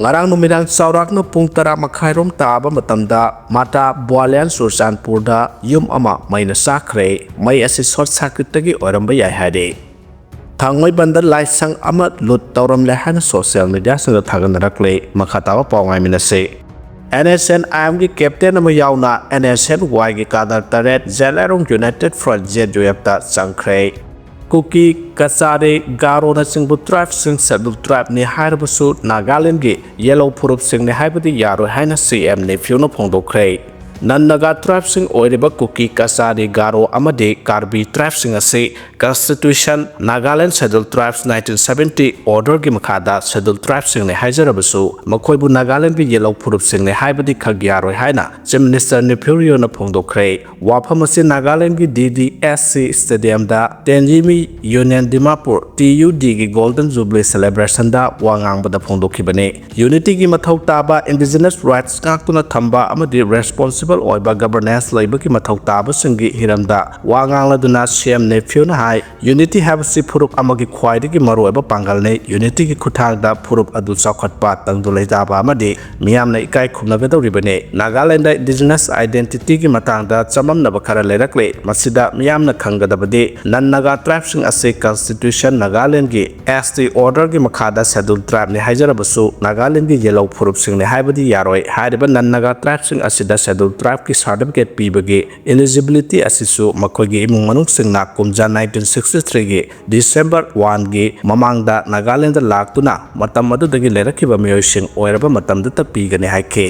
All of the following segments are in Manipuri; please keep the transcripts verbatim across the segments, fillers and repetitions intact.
ꯉꯔꯥꯡ ꯅꯨꯃꯤꯗꯥꯡ ꯆꯥꯎꯔꯥꯛꯅ ꯄꯨꯡ ꯇꯔꯥ ꯃꯈꯥꯏꯔꯣꯝ ꯇꯥꯕ ꯃꯇꯝꯗ ꯃꯥꯇꯥ ꯕ꯭ꯋꯥꯂꯤꯌꯥꯟ ꯆꯨꯔꯆꯥꯟꯄꯨꯔꯗ ꯌꯨꯝ ꯑꯃ ꯃꯩꯅ ꯆꯥꯛꯈ꯭ꯔꯦ꯫ ꯃꯩ ꯑꯁꯤ ꯁꯣꯔꯠ ꯁꯥꯔꯀ꯭ꯌꯨꯠꯇꯒꯤ ꯑꯣꯏꯔꯝꯕ ꯌꯥꯏ ꯍꯥꯏꯔꯤ꯫ ꯊꯥꯡꯃꯩꯕꯟꯗ ꯂꯥꯏꯁꯪ ꯑꯃ ꯂꯨꯠ ꯇꯧꯔꯝꯂꯦ ꯍꯥꯏꯅ ꯁꯣꯁꯤꯌꯦꯜ ꯃꯤꯗꯤꯌꯥꯁꯤꯡꯗ ꯊꯥꯒꯠꯅꯔꯛꯂꯦ꯫ ꯃꯈꯥ ꯇꯥꯕ ꯄꯥꯎ ꯉꯥꯏꯃꯤꯟꯅꯁꯤ꯫ ꯑꯦꯟ ꯑꯦꯁ ꯑꯦꯟ ꯑꯥꯏ ꯑꯦꯝꯒꯤ ꯀꯦꯞꯇꯦꯟ ꯑꯃ ꯌꯥꯎꯅ ꯑꯦꯟ ꯑꯦꯁ ꯑꯦꯟ ꯋꯥꯏꯒꯤ ꯀꯥꯗꯔ ꯇꯔꯦꯠ ꯖꯦꯂꯥꯏꯔꯣꯡ ꯌꯨꯅꯥꯏꯇꯦꯠ ꯐ꯭ꯔꯟꯠ ꯖꯦ ꯌꯨ ꯑꯦꯐꯇ ꯆꯪꯈ꯭ꯔꯦ꯫ ꯀꯨꯀꯤ, ꯀꯆꯥꯔꯤ, ꯒꯥꯔꯣꯅꯆꯤꯡꯕ ꯇ꯭ꯔꯥꯏꯕꯁꯤꯡ ꯁꯦꯗ꯭ꯌꯨꯜ ꯇ꯭ꯔꯥꯏꯕꯅꯤ ꯍꯥꯏꯔꯕꯁꯨ ꯅꯥꯒꯥꯂꯦꯟꯒꯤ ꯌꯦꯂꯧ ꯐꯨꯔꯨꯞꯁꯤꯡꯅꯤ ꯍꯥꯏꯕꯗꯤ ꯌꯥꯔꯣꯏ ꯍꯥꯏꯅ ꯁꯤ ꯑꯦꯝ ꯅꯦꯐ꯭ꯌꯨꯅ ꯐꯣꯡꯗꯣꯛꯈ꯭ꯔꯦ꯫ ꯅꯟ ꯅꯥꯒꯥ ꯇ꯭ꯔꯥꯏꯕꯁꯤꯡ ꯑꯣꯏꯔꯤꯕ ꯀꯨꯀꯤ, ꯀꯆꯥꯔꯤ, ꯒꯥꯔꯣ ꯑꯃꯗꯤ ꯀꯥꯔꯕꯤ ꯇ꯭ꯔꯥꯏꯕꯁꯤꯡ ꯑꯁꯤ ꯀꯟꯁꯇꯤꯇ꯭ꯌꯨꯁꯟ, ꯅꯥꯒꯥꯂꯦꯟ ꯁꯦꯗ꯭ꯌꯨꯜ ꯇ꯭ꯔꯥꯏꯕꯁ ꯅꯥꯏꯟꯇꯤꯟ ꯁꯕꯦꯟꯇꯤ ꯑꯣꯔꯗꯔꯒꯤ ꯃꯈꯥꯗ ꯁꯦꯗ꯭ꯌꯨꯜ ꯇ꯭ꯔꯥꯏꯕꯁꯤꯡꯅꯤ ꯍꯥꯏꯖꯔꯕꯁꯨ ꯃꯈꯣꯏꯕꯨ ꯅꯥꯒꯥꯂꯦꯟꯒꯤ ꯌꯦꯂꯧ ꯐꯨꯔꯨꯞꯁꯤꯡꯅꯤ ꯍꯥꯏꯕꯗꯤ ꯈꯛ ꯌꯥꯔꯣꯏ ꯍꯥꯏꯅ ꯆꯤꯐ ꯃꯤꯅꯤꯁꯇꯔ ꯅꯦꯐ꯭ꯌꯨꯔꯤꯌꯣꯅ ꯐꯣꯡꯗꯣꯛꯈ꯭ꯔꯦ꯫ ꯋꯥꯐꯝ ꯑꯁꯤ ꯅꯥꯒꯥꯂꯦꯟꯒꯤ ꯗꯤ ꯗꯤ ꯑꯦꯁ ꯁꯤ ꯁ꯭ꯇꯦꯗꯤꯌꯝꯗ Tenyimi union Dimapur, T U ꯗꯤꯒꯤ ꯒꯣꯜꯗꯟ ꯖꯨꯕꯤꯂꯤ ꯁꯦꯂꯦꯕ꯭ꯔꯦꯁꯟꯗ ꯋꯥ ꯉꯥꯡꯕꯗ ꯐꯣꯡꯗꯣꯛꯈꯤꯕꯅꯤ꯫ ꯌꯨꯅꯤꯇꯤꯒꯤ ꯃꯊꯧ ꯇꯥꯕ, ꯏꯟꯗꯤꯖꯤꯅꯁ ꯔꯥꯏꯠꯁ ꯉꯥꯛꯇꯨꯅ ꯊꯝꯕ ꯑꯃꯗꯤ ꯔꯦꯁꯄꯣꯟꯁꯤꯕꯜ ꯑꯣꯏꯕ ꯒꯕꯔꯅꯦꯟꯁ ꯂꯩꯕꯒꯤ ꯃꯊꯧ ꯇꯥꯕꯁꯤꯡꯒꯤ ꯍꯤꯔꯝꯗ ꯋꯥ ꯉꯥꯡꯂꯗꯨꯅ ꯁꯤ ꯑꯦꯝ ꯅꯦꯐ꯭ꯌꯨꯅ ꯍꯥꯏ, ꯌꯨꯅꯤꯇꯤ ꯍꯥꯏꯕꯁꯤ ꯐꯨꯔꯨꯞ ꯑꯃꯒꯤ ꯈ꯭ꯋꯥꯏꯗꯒꯤ ꯃꯔꯨꯑꯣꯏꯕ ꯄꯥꯡꯒꯜꯅꯤ꯫ ꯌꯨꯅꯤꯇꯤꯒꯤ ꯈꯨꯠꯊꯥꯡꯗ ꯐꯨꯔꯨꯞ ꯑꯗꯨ ꯆꯥꯎꯈꯠꯄ, ꯇꯪꯗꯨ ꯂꯩꯇꯥꯕ ꯑꯃꯗꯤ ꯃꯤꯌꯥꯝꯅ ꯏꯀꯥꯏ ꯈꯨꯝꯅꯒꯗꯧꯔꯤꯕꯅꯤ꯫ ꯅꯥꯒꯥꯂꯦꯟꯗ ꯏꯟꯗꯤꯖꯤꯅꯁ ꯑꯥꯏꯗꯦꯟꯇꯤꯇꯤꯒꯤ ꯃꯇꯥꯡꯗ ꯆꯃꯝꯅꯕ ꯈꯔ ꯂꯩꯔꯛꯂꯦ꯫ ꯃꯁꯤꯗ ꯃꯤꯌꯥꯝꯅ ꯈꯪꯒꯗꯕꯗꯤ ꯅꯟ ꯅꯥꯒꯥ ꯇ꯭ꯔꯥꯏꯕꯁꯤꯡ ꯑꯁꯤ ꯀꯟꯁꯇꯤꯇ꯭ꯌꯨꯁꯟ ꯅꯥꯒꯥꯂꯦꯟꯒꯤ ꯑꯦꯁ ꯇꯤ ꯑꯣꯔꯗꯔꯒꯤ ꯃꯈꯥꯗ ꯁꯦꯗ꯭ꯌꯨꯜ ꯇ꯭ꯔꯥꯏꯕꯅꯤ ꯍꯥꯏꯖꯔꯕꯁꯨ ꯅꯥꯒꯥꯂꯦꯟꯒꯤ ꯌꯦꯂꯧ ꯐꯨꯔꯨꯞꯁꯤꯡꯅꯤ ꯍꯥꯏꯕꯗꯤ ꯌꯥꯔꯣꯏ꯫ ꯍꯥꯏꯔꯤꯕ ꯅꯟ ꯅꯥꯒꯥ ꯇ꯭ꯔꯥꯏꯕꯁꯤꯡ ꯑꯁꯤꯗ ꯁꯦꯗ꯭ꯌꯨꯜ ꯇ꯭ꯔꯥꯏꯕꯀꯤ ꯁꯥꯔꯇꯤꯐꯤꯀꯦꯠ ꯄꯤꯕꯒꯤ ꯏꯂꯤꯖꯤꯕꯤꯂꯤꯇꯤ ꯑꯁꯤꯁꯨ ꯃꯈꯣꯏꯒꯤ ꯏꯃꯨꯡ ꯃꯅꯨꯡꯁꯤꯡꯅ ꯀꯨꯝꯖꯥ ꯅꯥꯏꯟꯇꯤꯟ ꯁꯤꯛꯁꯇꯤ ꯊ꯭ꯔꯤꯒꯤ ꯗꯤꯁꯦꯝꯕꯔ ꯋꯥꯟꯒꯤ ꯃꯃꯥꯡꯗ ꯅꯥꯒꯥꯂꯦꯟꯗ ꯂꯥꯛꯇꯨꯅ ꯃꯇꯝ ꯑꯗꯨꯗꯒꯤ ꯂꯩꯔꯛꯈꯤꯕ ꯃꯤꯑꯣꯏꯁꯤꯡ ꯑꯣꯏꯔꯕ ꯃꯇꯝꯗꯇ ꯄꯤꯒꯅꯤ ꯍꯥꯏꯈꯤ꯫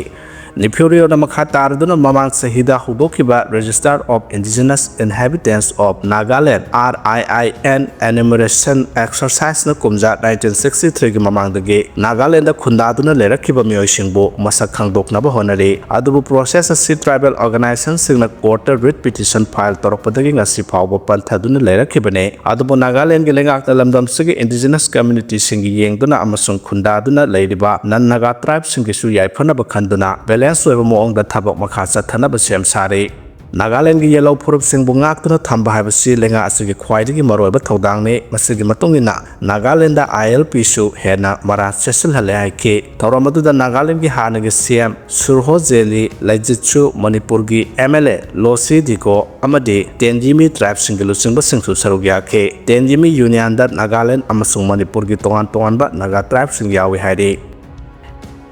ꯅꯦꯐ꯭ꯌꯨꯔꯤꯌꯣꯅ ꯃꯈꯥ ꯇꯥꯔꯗꯨꯅ ꯃꯃꯥꯡ ꯆꯍꯤꯗ ꯍꯧꯗꯣꯛꯈꯤꯕ Register of Indigenous Inhabitants of Nagaland, R I I N, Enumeration Exercise ꯅ ꯀꯨꯝꯖꯥ ꯅꯥꯏꯟꯇꯤꯟ ꯁꯤꯛꯁꯇꯤ ꯊ꯭ꯔꯤꯒꯤ ꯃꯃꯥꯡꯗꯒꯤ ꯅꯥꯒꯥꯂꯦꯟꯗ ꯈꯨꯟꯗꯥꯗꯨꯅ ꯂꯩꯔꯛꯈꯤꯕ ꯃꯤꯑꯣꯏꯁꯤꯡꯕꯨ ꯃꯁꯛ ꯈꯪꯗꯣꯛꯅꯕ ꯍꯣꯠꯅꯔꯤ꯫ ꯑꯗꯨꯕꯨ ꯄ꯭ꯔꯣꯁꯦꯁ ꯑꯁꯤ ꯇ꯭ꯔꯥꯏꯕꯦꯜ ꯑꯣꯔꯒꯅꯥꯏꯖꯦꯁꯟꯁꯤꯡꯅ ꯀꯣꯔꯠꯇ ꯔꯤꯠ ꯄꯤꯇꯤꯁꯟ ꯐꯥꯏꯜ ꯇꯧꯔꯛꯄꯗꯒꯤ ꯉꯁꯤ ꯐꯥꯎꯕ ꯄꯟꯊꯗꯨꯅ ꯂꯩꯔꯛꯈꯤꯕꯅꯤ꯫ ꯑꯗꯨꯕꯨ ꯅꯥꯒꯥꯂꯦꯟꯒꯤ ꯂꯩꯉꯥꯛꯅ ꯂꯝꯗꯝꯁꯤꯒꯤ ꯏꯟꯗꯤꯖꯤꯅꯁ ꯀꯝꯃ꯭ꯌꯨꯅꯤꯇꯤꯁꯤꯡꯒꯤ ꯌꯦꯡꯗꯨꯅ ꯑꯃꯁꯨꯡ ꯈꯨꯟꯗꯥꯗꯨꯅ ꯂꯩꯔꯤꯕ ꯅꯟ ꯅꯥꯒꯥ ꯇ꯭ꯔꯥꯏꯕꯁꯤꯡꯒꯤꯁꯨ ꯌꯥꯏꯐꯅꯕ ꯈꯟꯗꯨꯅ ꯕꯦꯂꯦꯟꯁ ꯑꯣꯏꯕ ꯃꯑꯣꯡꯗ ꯊꯕꯛ ꯃꯈꯥ ꯆꯠꯊꯅꯕ ꯁꯦꯝ ꯁꯥꯔꯤ꯫ ꯅꯥꯒꯥꯂꯦꯟꯒꯤ ꯌꯦꯜꯍꯧ ꯐꯨꯔꯨꯞꯁꯤꯡꯕꯨ ꯉꯥꯛꯇꯨꯅ ꯊꯝꯕ ꯍꯥꯏꯕꯁꯤ ꯂꯩꯉꯥꯛ ꯑꯁꯤꯒꯤ ꯈ꯭ꯋꯥꯏꯗꯒꯤ ꯃꯔꯨꯑꯣꯏꯕ ꯊꯧꯗꯥꯡꯅꯤ꯫ ꯃꯁꯤꯒꯤ ꯃꯇꯨꯡ ꯏꯟꯅ ꯅꯥꯒꯥꯂꯦꯟꯗ ILPꯁꯨ ꯍꯦꯟꯅ ꯃꯔꯥ ꯆꯦꯠꯁꯤꯜꯍꯜꯂꯦ ꯍꯥꯏꯈꯤ꯫ ꯊꯧꯔꯝ ꯑꯗꯨꯗ ꯅꯥꯒꯥꯂꯦꯟꯒꯤ ꯍꯥꯟꯅꯒꯤ CM ꯁꯨꯔꯍꯣ ꯖꯦꯂꯤ ꯂꯩꯖꯤꯠꯁꯨ, ꯃꯅꯤꯄꯨꯔꯒꯤ MLA ꯂꯣꯁꯤ ꯗꯤꯒꯣ ꯑꯃꯗꯤ ꯇꯦꯟꯖꯤꯃꯤ tribeꯁꯤꯡꯒꯤ ꯂꯨꯆꯤꯡꯕꯁꯤꯡꯁꯨ ꯁꯔꯨꯛ ꯌꯥꯈꯤ꯫ ꯇꯦꯟꯖꯤꯃꯤ unionꯗ ꯅꯥꯒꯥꯂꯦꯟ ꯑꯃꯁꯨꯡ ꯃꯅꯤꯄꯨꯔꯒꯤ ꯇꯣꯉꯥꯟ ꯇꯣꯉꯥꯟꯕ ꯅꯥꯒꯥ tribeꯁꯤꯡ ꯌꯥꯎꯏ ꯍꯥꯏꯔꯤ꯫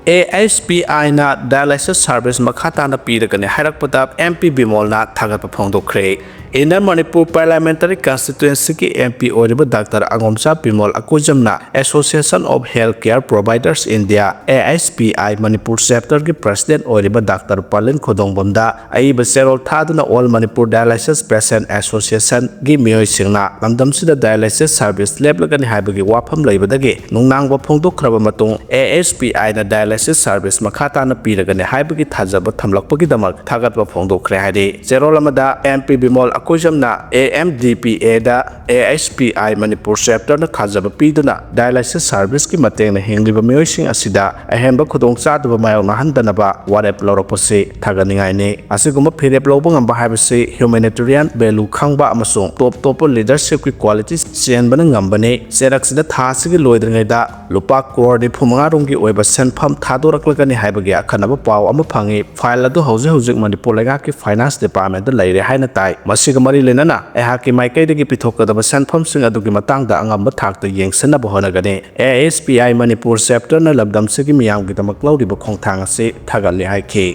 AHPIꯅ dialysis service ꯃꯈꯥ ꯇꯥꯅ ꯄꯤꯔꯒꯅꯤ ꯍꯥꯏꯔꯛꯄꯗ MP ꯕꯤꯃꯣꯜꯅ ꯊꯥꯒꯠꯄ ꯐꯣꯡꯗꯣꯛꯈ꯭ꯔꯦ꯫ Inner Manipur Parliamentary Constituencyꯒꯤ MP ꯑꯣꯏꯔꯤꯕ ꯗꯥꯛꯇꯔ ꯑꯉꯣꯝꯆꯥ ꯕꯤꯃꯣꯜ ꯑꯀꯣꯏꯖꯝꯅ Association of Healthcare Providers India, AHPI Manipur chapterꯒꯤ president ꯑꯣꯏꯔꯤꯕ ꯗꯥꯛꯇꯔ ꯄꯥꯂꯤꯟ ꯈꯨꯗꯣꯡꯕꯝꯗ ꯑꯏꯕ ꯆꯦꯔꯣꯜ ꯊꯥꯗꯨꯅ All Manipur Dialysis Patient Associationꯒꯤ ꯃꯤꯑꯣꯏꯁꯤꯡꯅ ꯂꯝꯗꯝꯁꯤꯗ dialysis service ꯂꯦꯞꯂꯒꯅꯤ ꯍꯥꯏꯕꯒꯤ ꯋꯥꯐꯝ ꯂꯩꯕꯗꯒꯤ ꯅꯨꯡꯅꯥꯡꯕ ꯐꯣꯡꯗꯣꯛꯈ꯭ꯔꯕ ꯃꯇꯨꯡ, AHPIꯅ dialysis service ꯃꯈꯥ ꯇꯥꯅ ꯄꯤꯔꯒꯅꯤ ꯍꯥꯏꯕꯒꯤ ꯊꯥꯖꯕ ꯊꯝꯂꯛꯄꯒꯤꯗꯃꯛ ꯊꯥꯒꯠꯄ ꯐꯣꯡꯗꯣꯛꯈ꯭ꯔꯦ ꯍꯥꯏꯔꯤ꯫ ꯆꯦꯔꯣꯜ ꯑꯃꯗ MP ꯕꯤꯃꯣꯜ ꯑꯀꯣꯏꯖꯝꯅ AMDPAꯗ AHPI ꯃꯅꯤꯄꯨꯔ chapterꯅ ꯊꯥꯖꯕ ꯄꯤꯗꯨꯅ dialysis serviceꯀꯤ ꯃꯇꯦꯡꯅ ꯍꯤꯡꯂꯤꯕ ꯃꯤꯑꯣꯏꯁꯤꯡ ꯑꯁꯤꯗ ꯑꯍꯦꯟꯕ ꯈꯨꯗꯣꯡꯆꯥꯗꯕ ꯃꯥꯌꯣꯛꯅꯍꯟꯗꯅꯕ ꯋꯥꯔꯦꯞ ꯂꯧꯔꯛꯄꯁꯤ ꯊꯥꯒꯠꯅꯤꯡꯉꯥꯏꯅꯤ꯫ ꯑꯁꯤꯒꯨꯝꯕ ꯐꯤꯔꯦꯞ ꯂꯧꯕ ꯉꯝꯕ ꯍꯥꯏꯕꯁꯤ humanitarian value ꯈꯪꯕ ꯑꯃꯁꯨꯡ top top leadershipꯀꯤ quality ꯆꯦꯟꯕꯅ ꯉꯝꯕꯅꯤ꯫ ꯆꯦꯔꯛꯁꯤꯗ ꯊꯥ ꯑꯁꯤꯒꯤ ꯂꯣꯏꯗ꯭ꯔꯤꯉꯩꯗ ꯂꯨꯄꯥ ꯀ꯭ꯔꯣꯔ ꯅꯤꯐꯨ ꯃꯉꯥ ꯔꯣꯝꯒꯤ ꯑꯣꯏꯕ ꯁꯦꯟꯐꯝ ꯊꯥꯗꯣꯔꯛꯂꯒꯅꯤ ꯍꯥꯏꯕꯒꯤ ꯑꯈꯟꯅꯕ ꯄꯥꯎ ꯑꯃ ꯐꯪꯉꯤ꯫ File ꯑꯗꯨ ꯍꯧꯖꯤꯛ ꯍꯧꯖꯤꯛ ꯃꯅꯤꯄꯨꯔ ꯂꯩꯉꯥꯛꯀꯤ finance departmentꯇ ꯂꯩꯔꯦ ꯍꯥꯏꯅ ꯇꯥꯏ꯫ ꯃꯁꯤꯒ ꯃꯔꯤ ꯂꯩꯅꯅ ꯑꯩꯍꯥꯛꯀꯤ ꯃꯥꯏꯀꯩꯗꯒꯤ ꯄꯤꯊꯣꯛꯀꯗꯕ ꯁꯦꯟꯐꯝꯁꯤꯡ ꯑꯗꯨꯒꯤ ꯃꯇꯥꯡꯗ ꯑꯉꯝꯕ ꯊꯥꯛꯇ ꯌꯦꯡꯁꯤꯟꯅꯕ ꯍꯣꯠꯅꯒꯅꯤ꯫ AHPI ꯃꯅꯤꯄꯨꯔ chapterꯅ ꯂꯝꯗꯝꯁꯤꯒꯤ ꯃꯤꯌꯥꯝꯒꯤꯗꯃꯛ ꯂꯧꯔꯤꯕ ꯈꯣꯡꯊꯥꯡ ꯑꯁꯤ ꯊꯥꯒꯠꯂꯤ ꯍꯥꯏꯈꯤ꯫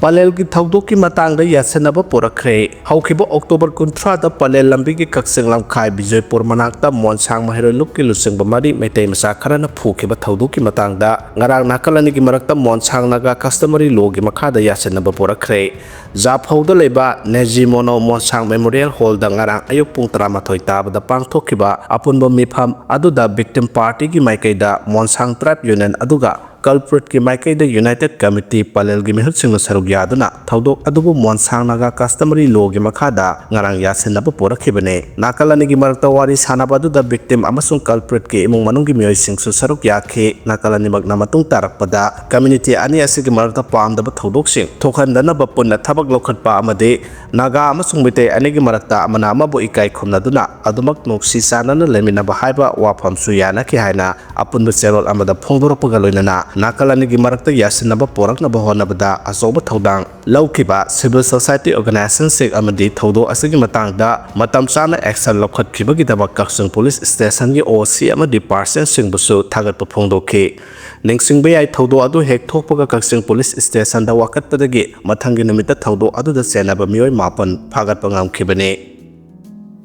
ꯄꯂꯦꯜꯒꯤ ꯊꯧꯗꯣꯛꯀꯤ ꯃꯇꯥꯡꯗ ꯌꯥꯁꯤꯟꯅꯕ ꯄꯨꯔꯛꯈ꯭ꯔꯦ꯫ ꯍꯧꯈꯤꯕ October ꯀꯨꯟꯊ꯭ꯔꯥꯗ ꯄꯂꯦꯜ ꯂꯝꯕꯤꯒꯤ ꯀꯛꯆꯤꯡ ꯂꯝꯈꯥꯏ ꯕꯤꯖꯣꯏꯄꯨꯔ ꯃꯅꯥꯛꯇ ꯃꯣꯟꯁꯥꯡ ꯃꯍꯩꯔꯣꯏ ꯂꯨꯞꯀꯤ ꯂꯨꯆꯤꯡꯕ ꯃꯔꯤ ꯃꯩꯇꯩ ꯃꯆꯥ ꯈꯔꯅ ꯐꯨꯈꯤꯕ ꯊꯧꯗꯣꯛꯀꯤ ꯃꯇꯥꯡꯗ ꯉꯔꯥꯡ ꯅꯥꯀꯜ ꯑꯅꯤꯒꯤ ꯃꯔꯛꯇ ꯃꯣꯟꯁꯥꯡ ꯅꯥꯒꯥ customary lawꯒꯤ ꯃꯈꯥꯗ ꯌꯥꯁꯤꯟꯅꯕ ꯄꯨꯔꯛꯈ꯭ꯔꯦ꯫ ꯖꯥꯐꯧꯗ ꯂꯩꯕ ꯅꯦꯖꯤ ꯃꯣꯅꯣ ꯃꯣꯟꯁꯥꯡ Memorial Hallꯗ ꯉꯔꯥꯡ ꯑꯌꯨꯛ ꯄꯨꯡ ꯇꯔꯥꯃꯥꯊꯣꯏ ꯇꯥꯕꯗ ꯄꯥꯡꯊꯣꯛꯈꯤꯕ ꯑꯄꯨꯟꯕ ꯃꯤꯐꯝ ꯑꯗꯨꯗ victim partyꯒꯤ ꯃꯥꯏꯀꯩꯗ ꯃꯣꯟꯁꯥꯡ tribe union ꯑꯗꯨꯒ culpritꯀꯤ ꯃꯥꯏꯀꯩꯗ United Committee ꯄꯂꯦꯜꯒꯤ ꯃꯤꯍꯨꯠꯁꯤꯡꯅ ꯁꯔꯨꯛ ꯌꯥꯗꯨꯅ ꯊꯧꯗꯣꯛ ꯑꯗꯨꯕꯨ Monsang Naga Customary Lawꯒꯤ ꯃꯈꯥꯗ ꯉꯔꯥꯡ ꯌꯥꯁꯤꯟꯅꯕ ꯄꯨꯔꯛꯈꯤꯕꯅꯤ꯫ ꯅꯥꯀꯜ ꯑꯅꯤꯒꯤ ꯃꯔꯛꯇ ꯋꯥꯔꯤ ꯁꯥꯟꯅꯕ ꯑꯗꯨꯗ victim ꯑꯃꯁꯨꯡ culpritꯀꯤ ꯏꯃꯨꯡ ꯃꯅꯨꯡꯒꯤ ꯃꯤꯑꯣꯏꯁꯤꯡꯁꯨ ꯁꯔꯨꯛ ꯌꯥꯈꯤ꯫ ꯅꯥꯀꯜ ꯑꯅꯤꯃꯛꯅ ꯃꯇꯨꯡ ꯇꯥꯔꯛꯄꯗ community ꯑꯅꯤ ꯑꯁꯤꯒꯤ ꯃꯔꯛꯇ ꯄꯥꯝꯗꯕ ꯊꯧꯗꯣꯛꯁꯤꯡ ꯊꯣꯛꯍꯟꯗꯅꯕ ꯄꯨꯟꯅ ꯊꯕꯛ ꯂꯧꯈꯠꯄ ꯑꯃꯗꯤ ꯅꯥꯒꯥ ꯑꯃꯁꯨꯡ ꯃꯩꯇꯩ ꯑꯅꯤꯒꯤ ꯃꯔꯛꯇ ꯑꯃꯅ ꯑꯃꯕꯨ ꯏꯀꯥꯏ ꯈꯨꯝꯅꯗꯨꯅ ꯑꯗꯨꯃꯛ ꯅꯨꯡꯁꯤ ꯆꯥꯟꯅꯅ ꯂꯩꯃꯤꯟꯅꯕ ꯍꯥꯏꯕ ꯋꯥꯐꯝꯁꯨ ꯌꯥꯅꯈꯤ ꯍꯥꯏꯅ ꯑꯄꯨꯟꯕ ꯆꯦꯔꯣꯜ ꯑꯃꯗ ꯐꯣꯡꯗꯣꯔꯛꯄꯒ ꯂꯣꯏꯅꯅ ꯅꯥꯀꯜ ꯑꯅꯤꯒꯤ ꯃꯔꯛꯇ ꯌꯥꯁꯤꯟꯅꯕ ꯄꯣꯔꯛꯅꯕ ꯍꯣꯠꯅꯕꯗ ꯑꯆꯧꯕ ꯊꯧꯗꯥꯡ ꯂꯧꯈꯤꯕ civil society organizationꯁꯤꯡ ꯑꯃꯗꯤ ꯊꯧꯗꯣꯛ ꯑꯁꯤꯒꯤ ꯃꯇꯥꯡꯗ ꯃꯇꯝ ꯆꯥꯅ action ꯂꯧꯈꯠꯈꯤꯕꯒꯤꯗꯃꯛ ꯀꯛꯆꯤꯡ police stationꯒꯤ OC ꯑꯃꯗꯤ personꯁꯤꯡꯕꯨꯁꯨ ꯊꯥꯒꯠꯄ ꯐꯣꯡꯗꯣꯛꯈꯤ꯫ ꯅꯤꯡꯁꯤꯡꯕ ꯌꯥꯏ, ꯊꯧꯗꯣꯛ ꯑꯗꯨ ꯍꯦꯛ ꯊꯣꯛꯄꯒ ꯀꯛꯆꯤꯡ police stationꯗ ꯋꯥꯀꯠꯄꯗꯒꯤ ꯃꯊꯪꯒꯤ ꯅꯨꯃꯤꯠꯇ ꯊꯧꯗꯣꯛ ꯑꯗꯨꯗ ꯆꯦꯟꯅꯕ ꯃꯤꯑꯣꯏ ꯃꯥꯄꯟ ꯐꯥꯒꯠꯄ ꯉꯝꯈꯤꯕꯅꯤ꯫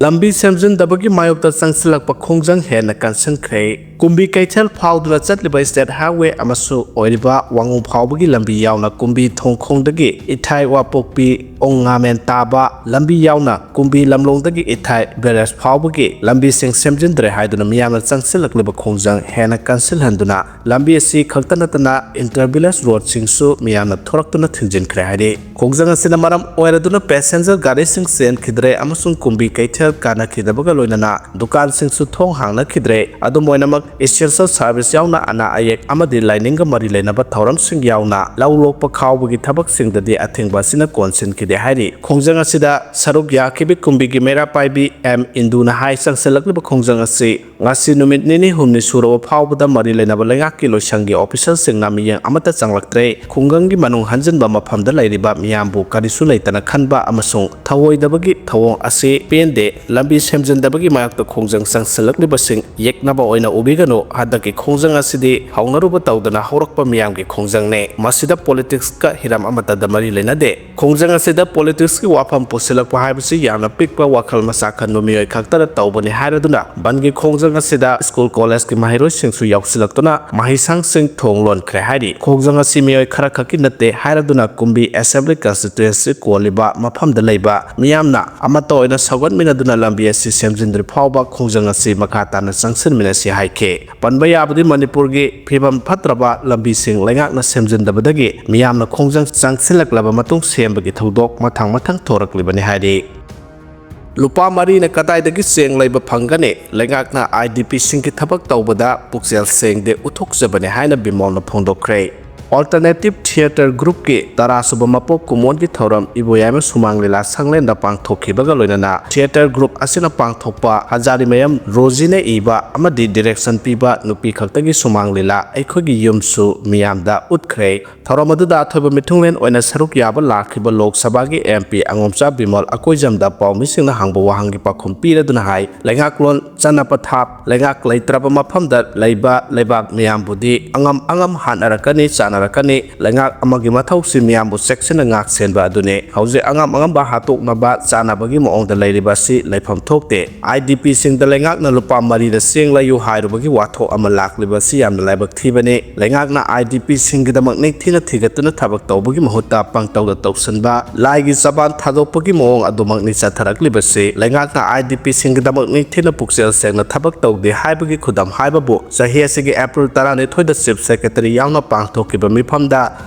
ꯂꯝꯕꯤ ꯁꯦꯝꯖꯤꯟꯗꯕꯒꯤ ꯃꯥꯌꯣꯛꯇ ꯆꯪꯁꯤꯜꯂꯛꯄ ꯈꯣꯡꯖꯪ ꯍꯦꯟꯅ ꯀꯟꯁꯤꯟꯈ꯭ꯔꯦ꯫ ꯀꯨꯝꯕꯤ ꯀꯩꯊꯦꯜ ꯐꯥꯎꯗꯨꯅ ꯆꯠꯂꯤꯕ state highway ꯑꯃꯁꯨ ꯑꯣꯏꯔꯤꯕ ꯋꯥꯉꯨ ꯐꯥꯎꯕꯒꯤ ꯂꯝꯕꯤ ꯌꯥꯎꯅ ꯀꯨꯝꯕꯤ ꯊꯣꯡꯈꯣꯡꯗꯒꯤ ꯏꯊꯥꯏ ꯋꯥꯄꯣꯛꯄꯤ ꯑꯣꯡꯉꯥꯃꯦꯟ ꯇꯥꯕ ꯂꯝꯕꯤ ꯌꯥꯎꯅ ꯀꯨꯝꯕꯤ ꯂꯝꯂꯣꯡꯗꯒꯤ ꯏꯊꯥꯏ barrage ꯐꯥꯎꯕꯒꯤ ꯂꯝꯕꯤꯁꯤꯡ ꯁꯦꯝꯖꯤꯟꯗ꯭ꯔꯦ ꯍꯥꯏꯗꯨꯅ ꯃꯤꯌꯥꯝꯅ ꯆꯪꯁꯤꯜꯂꯛꯂꯤꯕ ꯈꯣꯡꯖꯪ ꯍꯦꯟꯅ ꯀꯟꯁꯤꯜꯍꯟꯗꯨꯅ ꯂꯝꯕꯤ ꯑꯁꯤ ꯈꯛꯇ ꯅꯠꯇꯅ inter village roadꯁꯤꯡꯁꯨ ꯃꯤꯌꯥꯝꯅ ꯊꯣꯔꯛꯇꯨꯅ ꯊꯤꯡꯖꯤꯟꯈ꯭ꯔꯦ ꯍꯥꯏꯔꯤ꯫ ꯈꯣꯡꯖꯪ ꯑꯁꯤꯅ ꯃꯔꯝ ꯑꯣꯏꯔꯗꯨꯅ passenger ꯒꯥꯔꯤꯁꯤꯡ ꯆꯦꯟꯈꯤꯗ꯭ꯔꯦ ꯑꯃꯁꯨꯡ ꯀꯨꯝꯕꯤ ꯀꯩꯊꯦꯜ ꯀꯥꯟꯅꯈꯤꯗꯕꯒ ꯂꯣꯏꯅꯅ ꯗꯨꯀꯥꯟꯁꯤꯡꯁꯨ ꯊꯣꯡ ꯍꯥꯡꯅꯈꯤꯗ꯭ꯔꯦ꯫ ꯑꯗꯨꯝ ꯑꯣꯏꯅꯃꯛ essential service ꯌꯥꯎꯅ ꯑꯅꯥ ꯑꯌꯦꯛ ꯑꯃꯗꯤ ꯂꯥꯏꯅꯤꯡꯒ ꯃꯔꯤ ꯂꯩꯅꯕ ꯊꯧꯔꯝꯁꯤꯡ ꯌꯥꯎꯅ ꯂꯧ ꯂꯣꯛꯄ ꯈꯥꯎꯕꯒꯤ ꯊꯕꯛꯁꯤꯡꯗꯗꯤ ꯑꯊꯤꯡꯕ ꯑꯁꯤꯅ ꯀꯣꯟꯁꯤꯟꯈꯤꯗꯦ ꯍꯥꯏꯔꯤ꯫ ꯈꯣꯡꯖꯪ ꯑꯁꯤꯗ ꯁꯔꯨꯛ ꯌꯥꯈꯤꯕꯤ ꯀꯨꯝꯕꯤꯒꯤ ꯃꯩꯔꯥ ꯄꯥꯏꯕꯤ ꯑꯦꯝ ꯏꯟꯗꯨꯅ ꯍꯥꯏ, ꯆꯪꯁꯤꯜꯂꯛꯂꯤꯕ ꯈꯣꯡꯖꯪ ꯑꯁꯤ ꯉꯁꯤ ꯅꯨꯃꯤꯠ ꯅꯤꯅꯤ ꯍꯨꯝꯅꯤ ꯁꯨꯔꯕ ꯐꯥꯎꯕꯗ ꯃꯔꯤ ꯂꯩꯅꯕ ꯂꯩꯉꯥꯛꯀꯤ ꯂꯣꯏꯁꯪꯒꯤ officialꯁꯤꯡꯅ ꯃꯤꯠꯌꯦꯡ ꯑꯃꯠꯇ ꯆꯪꯂꯛꯇ꯭ꯔꯦ꯫ ꯈꯨꯡꯒꯪꯒꯤ ꯃꯅꯨꯡ ꯍꯟꯖꯤꯟꯕ ꯃꯐꯝꯗ ꯂꯩꯔꯤꯕ ꯃꯤꯌꯥꯝꯕꯨ ꯀꯔꯤꯁꯨ ꯂꯩꯇꯅ ꯈꯟꯕ ꯑꯃꯁꯨꯡ ꯊꯧꯑꯣꯏꯗꯕꯒꯤ ꯊꯧꯑꯣꯡ ꯑꯁꯤ ꯄꯦꯟꯗꯦ꯫ ꯂꯝꯕꯤ ꯁꯦꯝꯖꯤꯟꯗꯕꯒꯤ ꯃꯥꯌꯣꯛꯇ ꯈꯣꯡꯖꯪ ꯆꯪꯁꯤꯜꯂꯛꯂꯤꯕꯁꯤꯡ ꯌꯦꯛꯅꯕ ꯑꯣꯏꯅ ꯎꯕꯤꯒꯅꯨ꯫ ꯍꯟꯗꯛꯀꯤ ꯈꯣꯡꯖꯪ ꯑꯁꯤꯗꯤ ꯍꯧꯅꯔꯨꯕ ꯇꯧꯗꯅ ꯍꯧꯔꯛꯄ ꯃꯤꯌꯥꯝꯒꯤ ꯈꯣꯡꯖꯪꯅꯦ꯫ ꯃꯁꯤꯗ politicsꯀ ꯍꯤꯔꯝ ꯑꯃꯠꯇꯗ ꯃꯔꯤ ꯂꯩꯅꯗꯦ꯫ ꯈꯣꯡꯖꯪ ꯑꯁꯤꯗ politicsꯀꯤ ꯋꯥꯐꯝ ꯄꯨꯁꯤꯜꯂꯛꯄ ꯍꯥꯏꯕꯁꯤ ꯌꯥꯝꯅ ꯄꯤꯛꯄ ꯋꯥꯈꯜ ꯃꯆꯥ ꯈꯟꯕ ꯃꯤꯑꯣꯏ ꯈꯛꯇꯅ ꯇꯧꯕꯅꯤ ꯍꯥꯏꯔꯗꯨꯅ ꯕꯟꯒꯤ ꯈꯣꯡꯖꯪ ꯑꯁꯤꯗ school collegeꯀꯤ ꯃꯍꯩꯔꯣꯏꯁꯤꯡꯁꯨ ꯌꯥꯎꯁꯤꯜꯂꯛꯇꯨꯅ ꯃꯍꯩꯁꯪꯁꯤꯡ ꯊꯣꯡ ꯂꯣꯟꯈ꯭ꯔꯦ ꯍꯥꯏꯔꯤ꯫ ꯈꯣꯡꯖꯪ ꯑꯁꯤ ꯃꯤꯑꯣꯏ ꯈꯔ ꯈꯛꯀꯤ ꯅꯠꯇꯦ ꯍꯥꯏꯔꯗꯨꯅ ꯀꯨꯝꯕꯤ assembly constituency ꯀꯣꯜꯂꯤꯕ ꯃꯐꯝꯗ ꯂꯩꯕ ꯃꯤꯌꯥꯝꯅ ꯑꯃꯠꯇ ꯑꯣꯏꯅ ꯁꯧꯒꯠꯃꯤꯟꯅꯗꯨꯅ ꯂꯝꯕꯤ ꯑꯁꯤ ꯁꯦꯝꯖꯤꯟꯗ꯭ꯔꯤ ꯐꯥꯎꯕ ꯈꯣꯡꯖꯪ ꯑꯁꯤ ꯃꯈꯥ ꯇꯥꯅ ꯆꯪꯁꯤꯟꯃꯤꯟꯅꯁꯤ ꯍꯥꯏꯈꯤ꯫ ꯄꯟꯕ ꯌꯥꯕꯗꯤ ꯃꯅꯤꯄꯨꯔꯒꯤ ꯐꯤꯕꯝ ꯐꯠꯇ꯭ꯔꯕ ꯂꯝꯕꯤꯁꯤꯡ ꯂꯩꯉꯥꯛꯅ ꯁꯦꯝꯖꯤꯟꯗꯕꯗꯒꯤ ꯃꯤꯌꯥꯝꯅ ꯈꯣꯡꯖꯪ ꯆꯪꯁꯤꯜꯂꯛꯂꯕ ꯃꯇꯨꯡ ꯁꯦꯝꯕꯒꯤ ꯊꯧꯗꯣꯛ ꯃꯊꯪ ꯃꯊꯪ ꯊꯣꯔꯛꯂꯤꯕꯅꯤ ꯍꯥꯏꯔꯤ꯫ ꯂꯨꯄꯥ ꯃꯔꯤꯅ ꯀꯗꯥꯏꯗꯒꯤ ꯆꯦꯡ ꯂꯩꯕ ꯐꯪꯒꯅꯤ? ꯂꯩꯉꯥꯛꯅ IDPꯁꯤꯡꯒꯤ ꯊꯕꯛ ꯇꯧꯕꯗ ꯄꯨꯛꯆꯦꯜ ꯁꯦꯡꯗꯦ, ꯎꯠꯊꯣꯛꯆꯕꯅꯤ ꯍꯥꯏꯅ ꯕꯤꯃꯣꯜꯅ ꯐꯣꯡꯗꯣꯛꯈ꯭ꯔꯦ꯫ Alternative Theatre Groupꯀꯤ ꯇꯔꯥ ꯁꯨꯕ ꯃꯄꯣꯛ ꯀꯨꯝꯑꯣꯟꯒꯤ ꯊꯧꯔꯝ ꯏꯕꯣꯌꯥꯏꯃ ꯁꯨꯃꯥꯡ ꯂꯤꯂꯥ ꯁꯪꯂꯦꯟꯗ ꯄꯥꯡꯊꯣꯛꯈꯤꯕꯒ ꯂꯣꯏꯅꯅ theatre group ꯑꯁꯤꯅ ꯄꯥꯡꯊꯣꯛꯄ ꯍꯖꯥꯔꯤꯃꯌꯝ ꯔꯣꯖꯤꯅ ꯏꯕ ꯑꯃꯗꯤ direction ꯄꯤꯕ ꯅꯨꯄꯤ ꯈꯛꯇꯒꯤ ꯁꯨꯃꯥꯡ ꯂꯤꯂꯥ ꯑꯩꯈꯣꯏꯒꯤ ꯌꯨꯝꯁꯨ ꯃꯤꯌꯥꯝꯗ ꯎꯠꯈ꯭ꯔꯦ꯫ ꯊꯧꯔꯝ ꯑꯗꯨꯗ ꯑꯊꯣꯏꯕ ꯃꯤꯊꯨꯡꯂꯦꯟ ꯑꯣꯏꯅ ꯁꯔꯨꯛ ꯌꯥꯕ ꯂꯥꯛꯈꯤꯕ ꯂꯣꯛ ꯁꯚꯥꯒꯤ MP ꯑꯉꯣꯝꯆꯥ ꯕꯤꯃꯣꯜ ꯑꯀꯣꯏꯖꯝꯗ ꯄꯥꯎꯃꯤꯁꯤꯡꯅ ꯍꯪꯕ ꯋꯥꯍꯪꯒꯤ ꯄꯥꯎꯈꯨꯝ ꯄꯤꯔꯗꯨꯅ ꯍꯥꯏ, ꯂꯩꯉꯥꯛꯂꯣꯟ ꯆꯠꯅ ꯄꯊꯥꯞ, ꯂꯩꯉꯥꯛ ꯂꯩꯇ꯭ꯔꯕ ꯃꯐꯝꯗ ꯂꯩꯕ ꯂꯩꯕꯥꯛ ꯃꯤꯌꯥꯝꯕꯨꯗꯤ ꯑꯉꯝ ꯑꯉꯝ ꯍꯥꯠꯅꯔꯛꯀꯅꯤ, ꯆꯥꯅꯔꯛꯀꯅꯤ꯫ ꯂꯩꯉꯥꯛ ꯑꯃꯒꯤ ꯃꯊꯧꯁꯤ ꯃꯤꯌꯥꯝꯕꯨ ꯆꯦꯛꯁꯤꯟꯅ ꯉꯥꯛ ꯁꯦꯟꯕ ꯑꯗꯨꯅꯤ꯫ ꯍꯧꯖꯤꯛ ꯑꯉꯝ ꯑꯉꯝꯕ ꯍꯥꯠꯇꯣꯛꯅꯕ, ꯆꯥꯅꯕꯒꯤ ꯃꯑꯣꯡꯗ ꯂꯩꯔꯤꯕ ꯑꯁꯤ ꯂꯩꯐꯝ ꯊꯣꯛꯇꯦ꯫ IDPꯁꯤꯡꯗ ꯂꯩꯉꯥꯛꯅ ꯂꯨꯄꯥ ꯃꯔꯤꯗ ꯆꯦꯡ ꯂꯩꯌꯨ ꯍꯥꯏꯔꯨꯕꯒꯤ ꯋꯥꯊꯣꯛ ꯑꯃ ꯂꯥꯛꯂꯤꯕ ꯑꯁꯤ ꯌꯥꯝꯅ ꯂꯥꯏꯕꯛ ꯊꯤꯕꯅꯤ꯫ ꯂꯩꯉꯥꯛꯅ IDPꯁꯤꯡꯒꯤꯗꯃꯛ ꯅꯤꯡꯊꯤꯅ ꯊꯤꯒꯠꯇꯨꯅ ꯊꯕꯛ ꯇꯧꯕꯒꯤ ꯃꯍꯨꯠꯇ ꯄꯪꯇꯧꯗ ꯇꯧꯁꯤꯟꯕ, ꯂꯥꯏꯒꯤ ꯆꯕꯥꯟ ꯊꯥꯗꯣꯛꯄꯒꯤ ꯃꯑꯣꯡ ꯑꯗꯨꯃꯛꯅꯤ ꯆꯠꯊꯔꯛꯂꯤꯕꯁꯤ꯫ ꯂꯩꯉꯥꯛꯅ IDPꯁꯤꯡꯒꯤꯗꯃꯛ ꯅꯤꯡꯊꯤꯅ ꯄꯨꯛꯆꯦꯜ ꯁꯦꯡꯅ ꯊꯕꯛ ꯇꯧꯗꯦ ꯍꯥꯏꯕꯒꯤ ꯈꯨꯗꯝ ꯍꯥꯏꯕꯕꯨ ꯆꯍꯤ ꯑꯁꯤꯒꯤ April ꯇꯔꯥꯅꯤꯊꯣꯏꯗ Chief Secretary ꯌꯥꯎꯅ ꯄꯥꯡꯊꯣꯛꯈꯤꯕ ꯃꯤꯐꯝꯗ